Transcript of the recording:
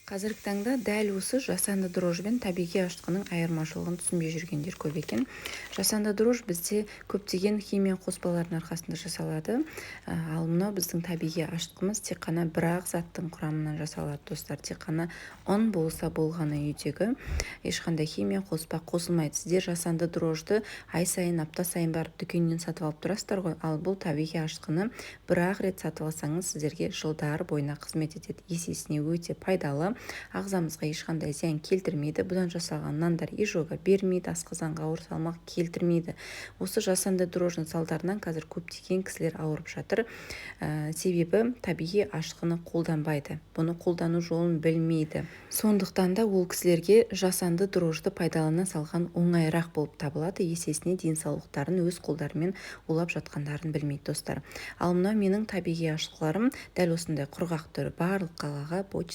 Қазіргі таңда дәл осы жасанды дрожжи мен табиғи ашытқының айырмашылығын түсінбей жүргендер көп екен. Жасанды дрожжи бізде көптеген химия қоспалардың арқасында жасалады. Ал мынау біздің табиғи ашытқымыз тек қана бір-ақ заттың құрамынан жасалады, достар. Тек қана ұн болса болғаны, үйдегі ешқандай химия қоспа қосылмайды. Сіздер жасанды дрожжиді ай сайын, апта сайын барып дүкеннен сатып алып тұрасыздар ғой. Ал бұл табиғи ашытқыны бір-ақ рет сатып алсаңыз, сіздерге жылдар бойына қызмет етеді. Есесіне өте пайдалы, ағзамызға ешқандай зиян келтірмейді. Бұдан жасалған нандар изжога бермейді, асқазанға ауыр салмақ келтірмейді. Осы жасанды дрожжиның салдарынан қазір көптеген кісілер ауырып жатыр. Себебі табиғи ашытқыны қолданбайды, бұны қолдану жолын білмейді. Сондықтан да ол кісілерге жасанды дрожжиді пайдалана салған оңайырақ болып табылады. Есесіне денсаулықтарын өз қолдарымен улап жатқандарын білмейді, достар. Ал мынау менің табиғи ашытқыларым, дәл осындай құрғақ түрі барлық қалаға почта